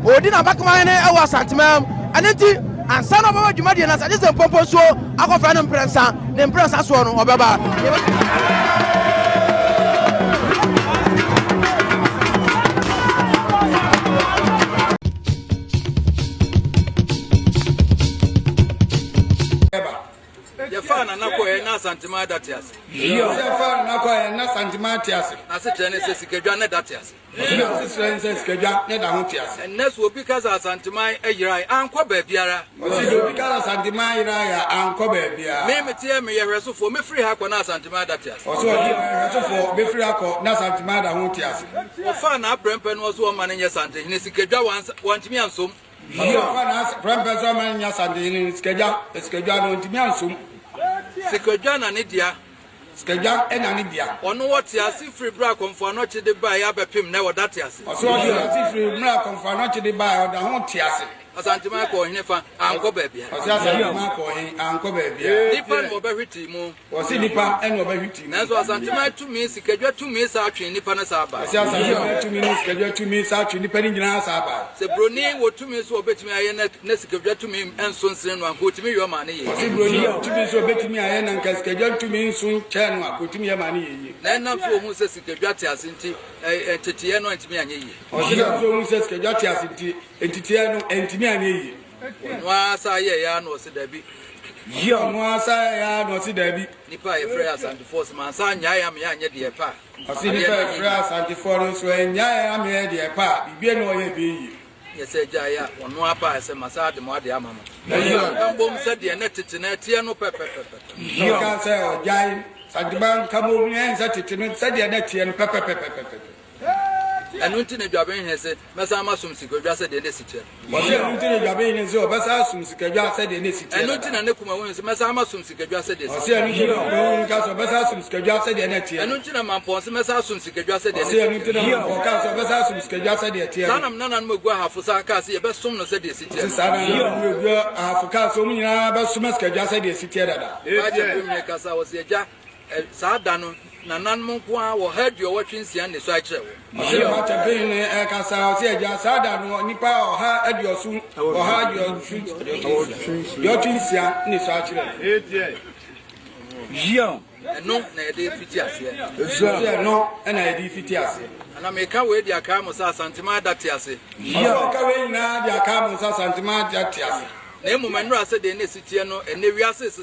Ɔredi n'abakamahene wɔ Asanteman mu. Ɛno nti, ansa na ɔbɛba dwumadie no ase, agye sɛ mpɔmpɔ nsuo akɔfrɛ no mprɛnsa. Ne mprɛnsa soɔ no, ɔbɛba. Yɛfaa Nana kɔeɛ na Asanteman da te ase. Yɛfaa Nana kɔeɛ na Asanteman te ase. N'asekyerɛ ne sɛ sikadwa ne da te ase. Ɔse n'asekyerɛ ne sɛ sikadwa ne da ho te ase. Ɛnnɛ sɛ obi ka sɛ Asanteman yerae ankɔ baabiara. Ɔse sɛ obi ka sɛ Asanteman yerae a ankɔ baabiara. Me meteɛ meyɛ hwɛsofoɔ mɛfiri ha kɔ na Asanteman da te ase. Ɔse ɔde ɔyɛ hwɛsofoɔ bɛfiri ha kɔ na Asanteman da ho te ase. Wɔfaa n'aprɛmpɛ no ɔse ɔmma no nyɛ Santehene sikadwa wantumi ansom. Ɔse ɔfaa n'aprɛmpɛ sɛ ɔmma no nyɛ Santehene sikadwa sikadwa no ɔntumi ansom. Sikadwa na ne dea. Sikadwa na ne dea. Ɔno ɔte ase firi berɛ a Kɔmfo Anɔkye de baeɛ abɛpem nnɛ, ɔda te ase. Ɔse ɔte ase firi mmerɛ a Kɔmfo Anɔkye de baeɛ, ɔda ho te ase. Asanteman kɔɔ hene fa, ankɔ baabiara. Ɔse Asanteman kɔɔ he, ankɔ baabiara. Nnipa na wɔbɛhwetee mu. Ɔse nnipa na wɔbɛhwetee mu. Nanso Asanteman tumi, sikadwa tumi saa twee nnipa no saa bae. Ɔse Asanteman tumi ne sikadwa tumi saa twee nnipa no nyinaa saa bae. Sɛ broni wɔ tumi sɛ ɔbɛtumi ayɛ na sikadwa tumi nso nsene no a, anka ɔtumi yɔ ma no yɛ yie. Ɔse broni wɔ tumi sɛ ɔbɛtumi ayɛ na anka sikadwa ntumi nso nkyɛɛ no a, anka ɔtumi yɛ ma no yɛ yie. Na ɛnam sɛ ɔhuu sɛ sikadwa te ase nti, nteteeɛ no antumi anyɛ yie. Ɔse nam sɛ ɔhuu sɛ sikadwa te ase nti, nteteeɛ no antumi anyɛ yie. Ɔno ara saa yɛeɛ ara na ɔse dabi. Ɔno ara saa yɛeɛ ara na ɔse dabi. Nnipa a yɛfrɛ yɛ Asantefoɔ se mansa annyae ameyɛ anyɛ deɛ ɛpɛ a. Ɔse nnipa a ɛfrɛ Asantefoɔ no nso ɛnnyae ameyɛ deɛ ɛpɛ a, biribi na ɔyɛ ɛbɛyɛ yie. Nyɛ sɛ agyae a ɔno ara baeɛ sɛ masa ade mo adeɛ ama mo. Ɛyɛ mbom sɛdeɛ na tete no ɛteɛ no pɛpɛpɛpɛ. Na ɔkaa sɛ ɔgyae Santeman nka mmom no ɛnsɛ tete no sɛdeɛ na ɛteɛ no pɛpɛpɛpɛpɛ. Ɛno nti na Dwabenhene se, Mɛsan masom Sikadwa sɛdeɛ na ɛsi teɛ no. Ɔse ɛno nti na Dwabenhene se ɔbɛsan asom Sikadwa sɛdeɛ na ɛsi teɛ Ɛno nti dada. na ne Kumahunu se, Mɛsan masom Sikadwa sɛdeɛ ɛsi Ɔse teɛ ɛno nti na Kumahunu ka sɛ ɔbɛsan asom Sikadwa sɛdeɛ na ɛteɛ Ɛno no. nti na Mampɔn se, Mɛsan asom Sikadwa sɛdeɛ na Ɔse ɛsi ɛno nti teɛ na no. Mampɔn kaa sɛ ɔbɛsan asom Sikadwa sɛdeɛ ɛteɛ Saa no. na me nananom Agu Ahafo san kaa se yɛbɛsom no sɛdeɛ ɛsi teɛ Ɔse no. saa na nananom Agu Ahafo kaa sɛ wɔn nyinaa bɛsom Sikadwa sɛdeɛ ɛsi teɛ dada. Baakyɛ Mpemhene kasa, ɔse, Agya, Saa da no, nananom nko ara, 186 na esuae kyerɛɛ wɔn. Ɔse na Makyɛmpenyin no ɛkasa, ɔse agya, saa da no nnipa ɔha aduɔson, 186 na esuae kyerɛɛ wɔn. Ɛno na yɛde fiti aseɛ. Ɔse ɛno na yɛde fiti aseɛ. Ana meka wei de akae mo sɛ Asanteman da te ase. Ɔse ɔka wei nyinaa de akae mo sɛ Asanteman da te ase. Na mmom ɛnora sɛdeɛ na esi teɛ no, ɛnnɛ wiase resesa.